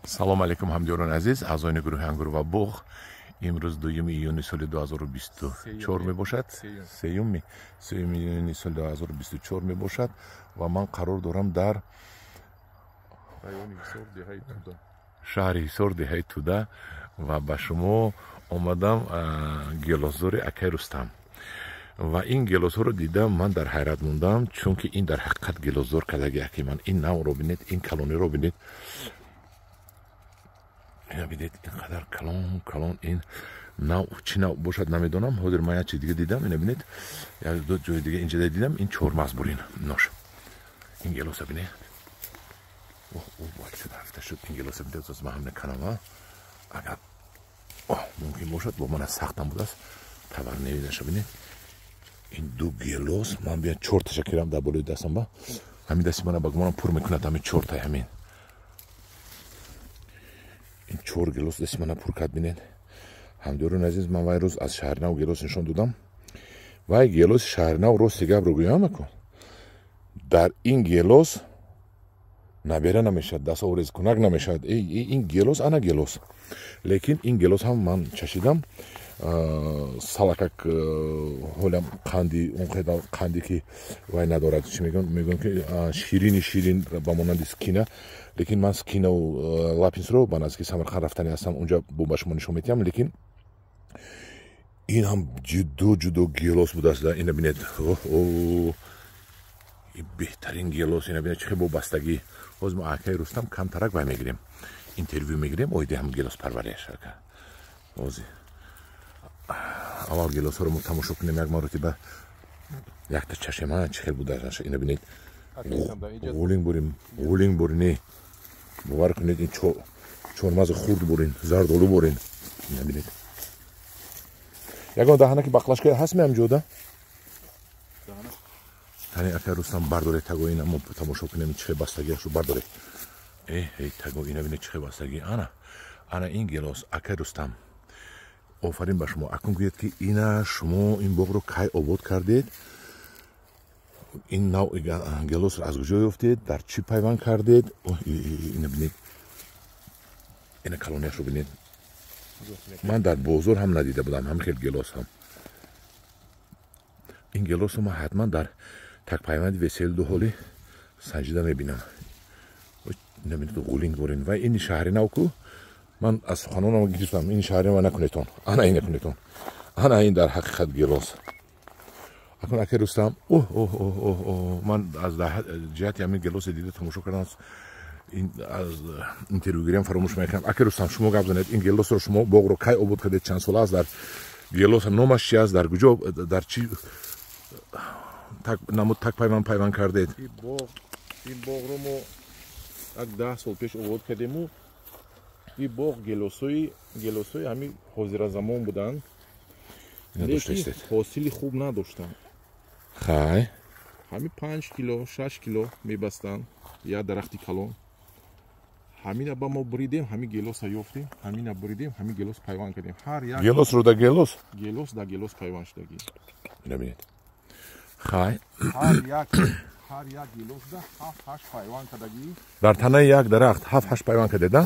Салом алейкум, ҳамдиёрони азиз, аъзоёни гурӯҳи Ангур ва боғ. Имрӯз 2 июни соли 2024 мебошад, сеюми июни соли 2024 мебошад ва ман қарор дорам дар шаҳри Ҳисор, деҳаи Туда, ва ба шумо омадам гелосзори акай Рустам. Ва ин гелосҳоро дидам, ман дар ҳайрат мондам, чунки ин дар ҳақиқат гелосзор кардаги аки ман. Ин навъро бинед, ин калониро бинед, ина бинед, ин қадар калон калон. Ин нав чӣ нав бошад, намедонам. Ҳозир ман як чиз дига дидам, ина бинед, як ду ҷои дига инҷа дидам. Ин чормағз бурин нош. Ин гелоса бинед, рафта шуд. Ин гелоса бинед, оз ман ҳам наканам, агар мумкин бошад, бо мана сахтам будааст, тавар невидаша. Бинед, ин ду гелос ман бия чорташа кирам дар болои дастам, ба ҳамин дасти мана ба гумонам пур мекунад ҳамин чортай. Ҳамин ин чор гелос дасти мана пур кард. Бинед, ҳамдиёрони азиз, ман вай рӯз аз Шаҳринав гелос нишон додам. Вай гелоси Шаҳринав, рости гапро гӯям, аку дар ин гелос набера намешавад, дастоворезкунак намешавад. Ин гелос ана гелос, лекин ин гелос ҳам ман чашидам, салакак ҳолям қанди, он қадар қанде ки вай надорад. Чӣ мегӯям, мегӯям ки ширини ширин, ба монанди Скина. Лекин ман Скинау Лапинсро ба наздики Самарқанд рафтани ҳастам, унҷа бо ба шумо нишон медиҳам. Лекин ин ҳам ҷудо ҷудо гелос будааст. Ина бинед, беҳтарин гелос. Ина бинед, чӣ хел бо бастагӣ. Ҳозир мо акаи Рустам камтарак вай мегирем, интервю мегирем оиди ҳам гелоспарварияш. Ака, ҳозир аввал гелосҳоро мо тамошо кунем як маротиба, якта чашема, чӣ хел будааст. Ина бинед, ғулинг бурин, ғулинг бурин, не, бовар кунед, ин чормағзи хурд бурин, зардолу бурин. Ина бинед, ягон даҳанаки баклашка ҳаст меам ҷода. Тани, ака Рустам, бардоред таго, ина мо тамошо кунем, чӣ хел бастагиашро бардоред. Э таго, ина бинед, чӣ хел бастагӣ. Ана, ана ин гелос. Ака Рустам, офарин ба шумо. Акун гӯед, ки ина шумо ин боғро кай обод кардед, ин навъи гелосро аз куҷо ёфтед, дар чӣ пайванд кардед? Ина бинед, ина калонияшро бинед. Ман дар бозор ҳам надида будам ҳам хел гелос ҳам. Ин гелосро ман ҳатман дар такпайванди весел ду ҳоли санҷида мебинам. Ина бинед, ғулинг борин. Ва ин шаҳри нав ку, ман аз суханонам гирифтам, ин шаҳри нав накунетон, ана ин накунетон, ана ин дар ҳақиқат гелос. Акун, ака Рустам, оҳ оҳ оҳ оҳ оҳ, ман аз ҷиҳати ҳамин гелосе дида тамошо кардам, аз интервюгириам фаромӯш мекунам. Ака Рустам, шумо гап занед. Ин гелосро шумо боғро кай обод кардед, чанд сола аст, дар гелос номаш чи аст, дар куҷо, дар чӣ намуд так пайванд кардед? Ин боғро мо як 10 сол пеш обод кардему. Ин боғ гелосои ҳамин ҳозиразамон буданд, лекин ҳосили хуб надоштанд. Хай. Ҳамин 5 кило, 6 кило мебастанд як дарахти калон. Ҳамина ба мо буридем, ҳамин гелоса ёфтем, ҳамина буридем, ҳамин гелос пайванд кардем. Ҳар як гелосро да гелос, гелос да гелос пайванд шудагӣ. Ина бинед. Хай. Ҳар як гелосда ҳафт ҳашт пайванд кардагӣ. Дар танаи як дарахт ҳафт ҳашт пайванд кардед, а?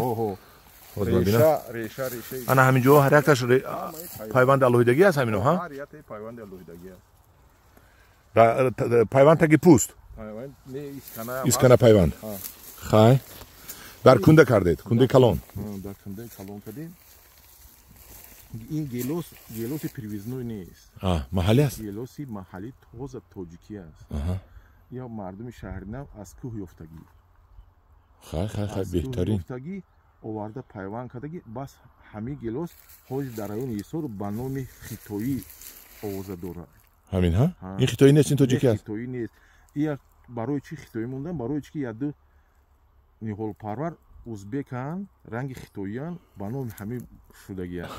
Реша, реша, реша. Ана ҳамин ҷо ҳар якташ пайванди алоҳидагӣ аст, ҳамино, ҳа? Ҳар яктаи пайванди алоҳидагӣ аст. Пайванд таги пӯст, искана пайванд. Хай, дар кунда кардед, кундаи калон? Дар кундаи калон кардем. Ин гелос гелоси привозной нест. Маҳаллӣ аст. Гелоси маҳаллӣ, тоза тоҷикӣ аст. Ё мардуми Шаҳринав аз кӯҳ ёфтагӣ. Хай, хай, хай, беҳтарин. Ёфтагӣ, оварда пайванд кардагӣ. Бас ҳамин гелос ҳозир дар райони Ҳисор ба номи хитоӣ овоза дорад. Ҳамин, ҳа, ин хитоӣ нест, ин тоҷикӣ аст. Хитоӣ нест. Ия барои чӣ хитоӣ мондан? Барои чӣ ки яду ниҳолпарвар узбеканд, ранги хитоиян, ба номи ҳамин шудагианд.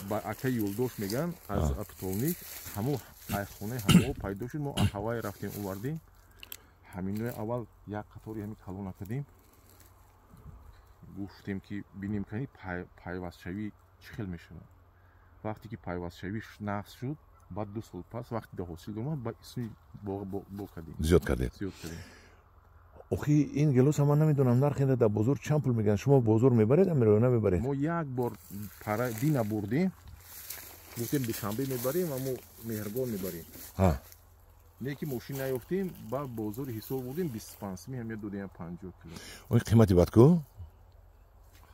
Ба акаи Юлдош мегӯянд, аз питомник, ҳамун айхонаи ҳамо пайдо шуд. Мо ҳавай рафтем, овардем ҳаминои. Аввал як қатори ҳамин калона кардем, гуфтем, ки бинем, кани пайвастшавӣ чӣ хел мешавад. Вақте ки пайвастшавӣ нағз шуд, баъд 2 сол пас, вақте да ҳосил омад, ба исми боғ бо кардем. Зиёд кардед. Зиёд кардем. Охи ин гелоса ман намедонам нархи дар бозор чанд пул мегиранд. Шумо бозор мебаред амиро намебаред? Мо як бор пара дина бурдем. Гуфтем Душанбе мебарем ва мо Меҳргон мебарем. Не ки мошин наёфтем, ба бозори Ҳисор бурдем 25 сум ҳам додем 50 кило. Ой қимати бад ку?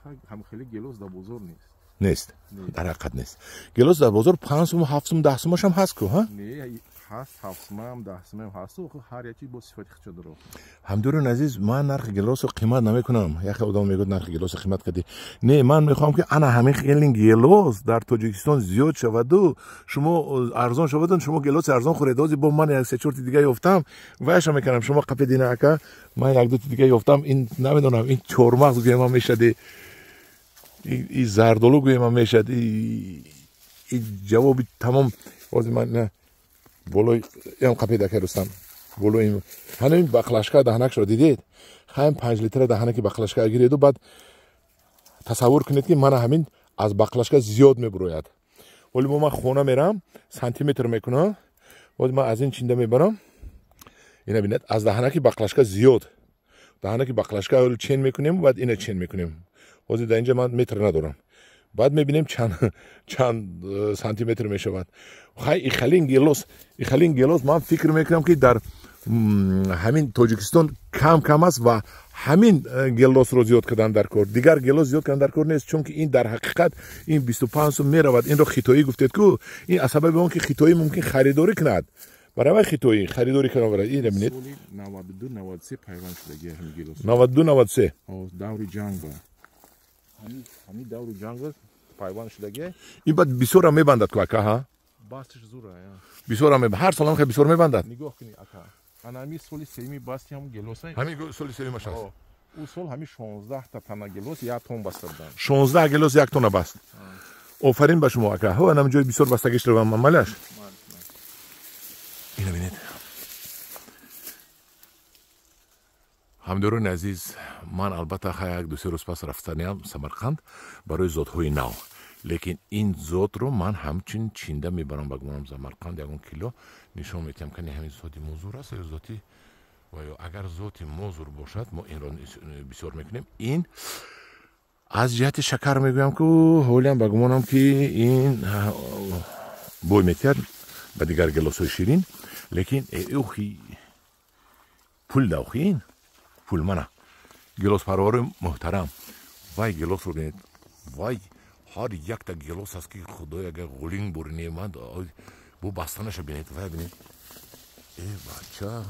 Ҳам хеле гелос дар бозор нест. Нест. Дар ҳақиқат нест. Гелос дар бозор 5 сум, 7 сум, 10 сумаш ҳам ҳаст ку, ҳа? Не, ҳаст 7 сум, 10 сум ҳаст, охир ҳар яки бо сифати худша дорад. Ҳамдурон азиз, ман нархи гелосро қимат намекунам. Яхе одам мегӯяд нархи гелосро қимат кардӣ. Не, ман мехоҳам ки ана ҳамин хелин гелос дар Тоҷикистон зиёд шаваду шумо арзон шаваду шумо гелоси арзон хӯред. Ҳозир бо ман як се-чорти дига ёфтам, вайша мекунам. Шумо қапедина ака, ман як дути дига ёфтам. Ин намедонам, ин чормағз гӯям мешади, и зардолу гӯям мешад, и ҷавоби тамом. Ҳозир ман болои ям қапед ака Рустам, болои ҳанӯ бақлашка даҳанакшро дидед? Ҳам 5 литра даҳанаки бақлашка гиреду баъд тасаввур кунед ки мана ҳамин аз бақлашка зиёд мебурояд. Ҳоли бо ман хона мерам, сантиметр мекунам. Ҳозир ман аз ин чинда мебарам. Ина бинед, аз даҳанаки бақлашка зиёд. Даҳанаки бақлашка ҳоли чен мекунем, баъд ина чен мекунем. Ҳозир дар инҷа ман метр надорам. Баъд мебинем чанд сантиметр мешавад. Хай ихалин гелос ман фикр мекунам ки дар ҳамин Тоҷикистон кам кам аст ва ҳамин гелосро зиёд кардан дар кор. Дигар гелос зиёд кардан дар кор нест, чунки ин дар ҳақиқат ин 25 сум меравад. Инро хитоӣ гуфтед ку, ин аз сабаби он ки хитоӣ мумкин харидорӣ кунад. Барои хитоӣ харидорӣ кунад. Инро бинед. Соли 92 93 пайванд шудагӣ ҳамин гелос. 92 93. Даври ҷанг ба. Ҳамин даври ҷанг пайванд шудагӣ. Ин баъд бисёрам мебандад ку ака, ҳа? Басташ зура, я. Бисёрам ҳар солам хеле бисёр мебандад. Нигоҳ кунӣ ака. Ана ҳамин соли сеюми басти ҳам гелоса. Ҳамин соли сеюмаш аст. Ӯ сол ҳамин 16 та тана гелос як тон баста буданд. 16 гелос як тона баст. Офарин ба шумо ака. Ҳо, анам ҷои бисёр бастагиш равам малаш. Ина бинед. Ҳамдорони азиз, ман албатта хай як ду се рӯз пас рафтаниам Самарқанд барои зотҳои нав. Лекин ин зотро ман ҳамчун чинда мебарам ба гумонам Самарқанд ягон кило нишон метиҳам, ки ҳамин зоти мозур аст ё зоти ва ё агар зоти мозур бошад мо инро бисёр мекунем. Ин аз ҷиҳати шакар мегӯям ку ҳолиам ба гумонам ки ин бой метиҳад ба дигар гелосҳои ширин, лекин охи пул да охи ин пул мана гелоспарвари муҳтарам, вай гелосро бинед, вай ҳар якта гелос аст ки худои агар ғулинг бурине ман бу бастанаша бинед, вай бинед. Э бача,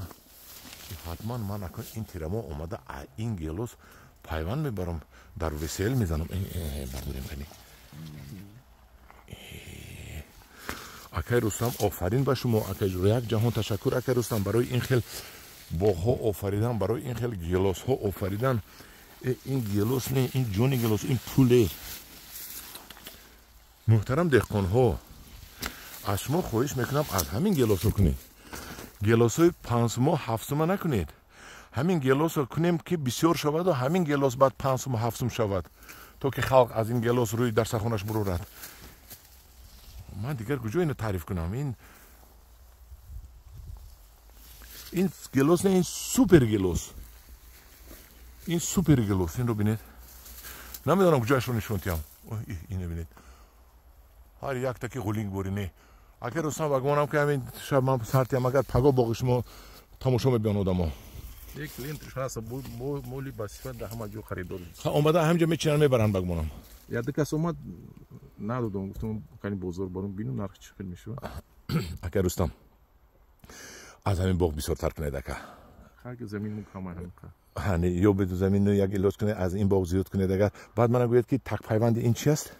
ҳатман ман акун ин тирамо омада ин гелос пайванд мебарам, дар весел мезанам. Бардорем кани. Акай Рустам, офарин ба шумо, акай як ҷаҳон ташаккур акай Рустам барои ин хел боғҳо офаридан, барои ин хел гелосҳо офаридан. Ин гелос не, ин ҷони гелос, ин пуле. Муҳтарам деҳқонҳо, аз шумо хоҳиш мекунам аз ҳамин гелосҳо кунед. Гелосҳои 5 сумо 7 сума накунед. Ҳамин гелосро кунем ки бисёр шаваду ҳамин гелос баъд 5 сум 7 сум шавад, то ки халқ аз ин гелос рӯи дарсахонаш бурорад. Ман дигар куҷо инро таъриф кунам? Ин гелос не, ин супер гелос. Ин супер гелос, инро бинед. Намедонам куҷояшро нишон диҳам. Инро бинед. Ҳар якта ки ғулинг бурине. Агар Рустам ба гумонам ки ҳамин шаб ман сартиам, агар паго боғи шумо тамошо мебиён одамо. Як клиент шанса моли ба сифат дар ҳама ҷо харидор. Омада ҳамҷо мечинан мебаранд ба гумонам. Як ду кас омад надодам, гуфтам кани бозор баром бинам нарх чӣ хел мешавад. Ака Рустам, аз ҳамин боғ бисёртар кунед ака. Хаки замин кам ҳамқа. Ҳани ё беду замин як илоҷ кунед, аз ин боғ зиёд кунед агар. Баъд мана гӯяд ки такпайванди ин чи аст?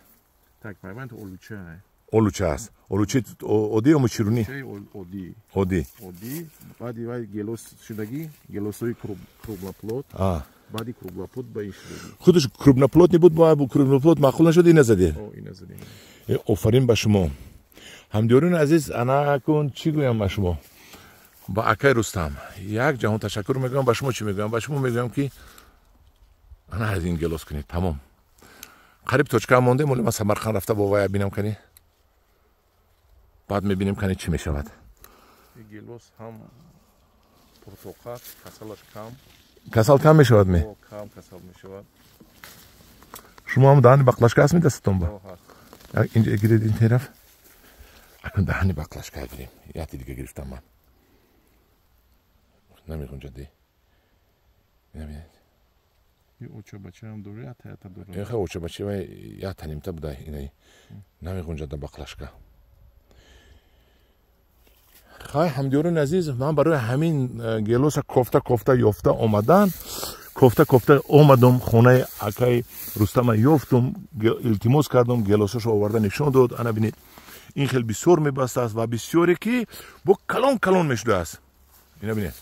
Такпайванд олуча. Олуча аст. Олучи оддӣ ё мучирунӣ? Оддӣ. Оддӣ. Оддӣ. Баъди вай гелос шудагӣ, гелосҳои круглоплод. Баъди круглоплод ба ин шудагӣ. Худаш крупноплод не буд, бо крупноплод маъқул нашуд, ина задед? О, ина задем. Офарин ба шумо. Ҳамдиёрони азиз, ана кун чӣ гӯям ба шумо? Ба акай Рустам як ҷаҳон ташаккур мегӯям. Ба шумо чӣ мегӯям? Ба шумо мегӯям ки ана аз ин гелос кунед, тамом. Қариб точка мондем, оли ман Самарқанд рафта бо вая бинам кани. Баъд мебинем кани чӣ мешавад. Гелос ҳам пуртоқат, касалаш кам. Касал кам мешавад ме? Кам касал мешавад. Шумо ҳам даҳани баклашка ҳаст медастатон ба? Инҷа гиред ин тараф. Акун даҳани баклашка гирем. Яти дига гирифтам ман. Намехунҷади. Набинед. И очабачаам дора, ята ята дора. Эха очабача вай ята нимта буда инаи. Намехунҷада баклашка. Хай ҳамдиёрони азиз, ман барои ҳамин гелоса кофта кофта ёфта омадан, кофта кофта омадам хонаи акаи Рустама ёфтум, илтимос кардам, гелосашо оварда нишон дод. Ана бинед, ин хел бисёр мебастааст ва бисёре ки бо калон калон мешудааст. Ина бинед.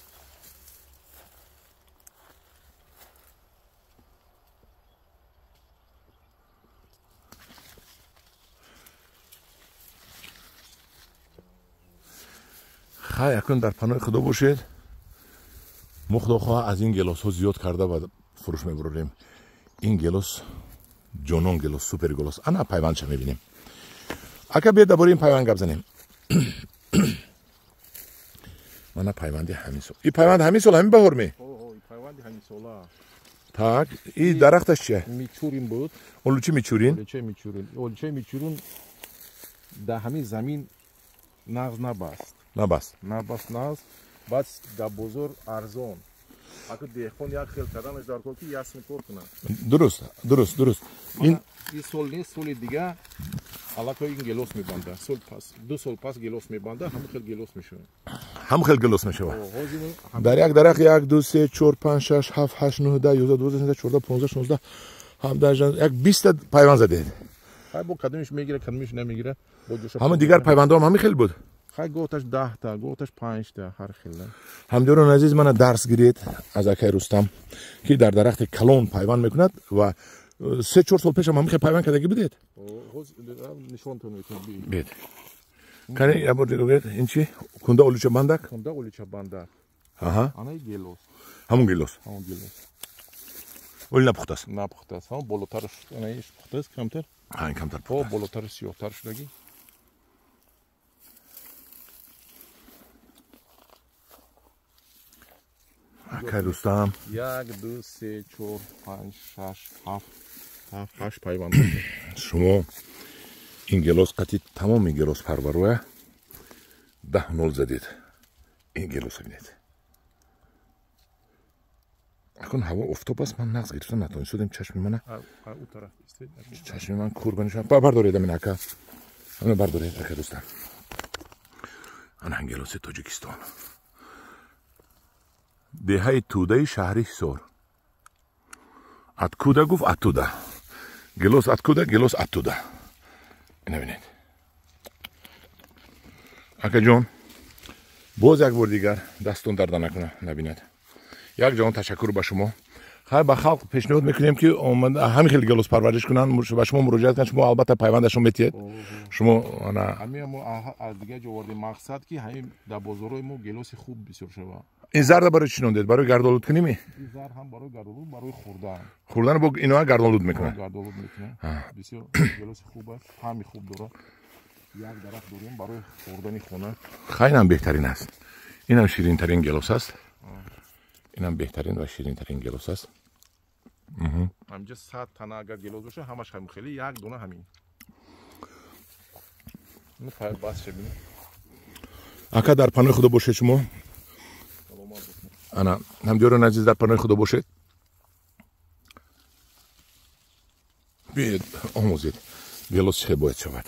Хай акнун дар паноҳи Худо бошед. Мо Худо хоҳа аз ин гелосҳо зиёд карда ба фурӯш мебурем. Ин гелос ҷонон гелос, супер гелос. Ана пайвандша мебинем. Ака биё дар бораи ин пайванд гап занем. Мана пайванди ҳамин сол. И пайванд ҳамин сол, ҳамин баҳор ме? Пайванди ҳамин сола. Так, и дарахташ чия? Мичурин буд. Олучи Мичурин? Олучи Мичурин. Олучи Мичурин дар ҳамин замин нағз набаст. Набаст. Набаст нағз. Баъд дар бозор арзон. Аку деҳқон як хел карданаш дар кор ки ясми кор кунад. Дуруст, дуруст, дуруст. Ин сол нест, соли дига аллакай ин гелос мебанда. Сол пас, 2 сол пас гелос мебанда, ҳамон хел гелос мешавад. Ҳамон хел гелос мешавад. Дар як дарахт 1 2 3 4 5 6 7 8 9 10 11 12 13 14 15 16 17 як 20 пайванд задед. Хай бо кадомиш мегира, кадомиш намегира. Ҳама дигар пайвандҳо ҳам ҳамин хел буд. Хай готаш 10 та, готаш 5 та, ҳар хел. Ҳамдиёрони азиз, мана дарс гиред аз акаи Рустам, ки дар дарахти калон пайванд мекунад ва 3-4 сол пешам ҳамин хел пайванд кардагӣ будед? Нишонтон метавонам. Бед. Кани як бор дига гӯед, ин чи? Кунда олуча бандак? Кунда олуча бандак. Аҳа. Ана гелос. Ҳамон гелос. Ҳамон гелос. Оли напухтааст. Напухтааст. Ҳамон болотараш, ана иш пухтааст камтар. Ҳа, ин камтар пухтааст. Болотараш сиёҳтар шудагӣ. Акай Рустам. 1 2 3 4 5 6 7 8 пайванд. Шумо ин гелос қати тамоми гелос парвароя 10-0 задед. Ин гелос бинед. Акун ҳаво офтоб аст, ман нағз гирифта натонистодем чашми мана. Чашми ман кур банишам. Бардоред амин ака. Ана бардоред ака Рустам. Ана гелоси Тоҷикистон. Деҳаи Тӯдаи шаҳри Ҳисор. Откуда гуфт оттуда. Гелос откуда, гелос оттуда. Ина бинед. Акаҷон, боз як бор дигар дастон дарда накуна, набинад. Як ҷаҳон ташаккур ба шумо. Хайр, ба халқ пешниҳод мекунем ки ҳамин хел гелос парвариш кунанд, ба шумо муроҷиат кунанд, шумо албатта пайвандашон метиҳед. Шумо ана ҳамин мо аз дигар ҷо овардем, мақсад ки ҳамин дар бозорҳои мо гелоси хуб бисёр шавад. Ин зарда барои чӣ нондед? Барои гардолуд кунӣ ми? Ин зар ҳам барои гардолуд, барои хӯрдан. Хӯрдан бо иноа гардолуд мекунад. Гардолуд мекунад. Бисёр гелоси хуб аст, таъми хуб дорад. Як дарахт дорем барои хӯрдани хона. Хай, инам беҳтарин аст. Инам ширинтарин гелос аст. Инам беҳтарин ва ширинтарин гелос аст. Ҳаминҷа 100 тана агар гелос бошад, ҳамаш ҳамин хеле як дона ҳамин. Ин файл бас шабин. Ака дар паноҳи Худо бошед шумо. Ана ҳамдиёрони азиз, дар паноҳи Худо бошед. Биёед омӯзед гелос чӣ хел бояд шавад.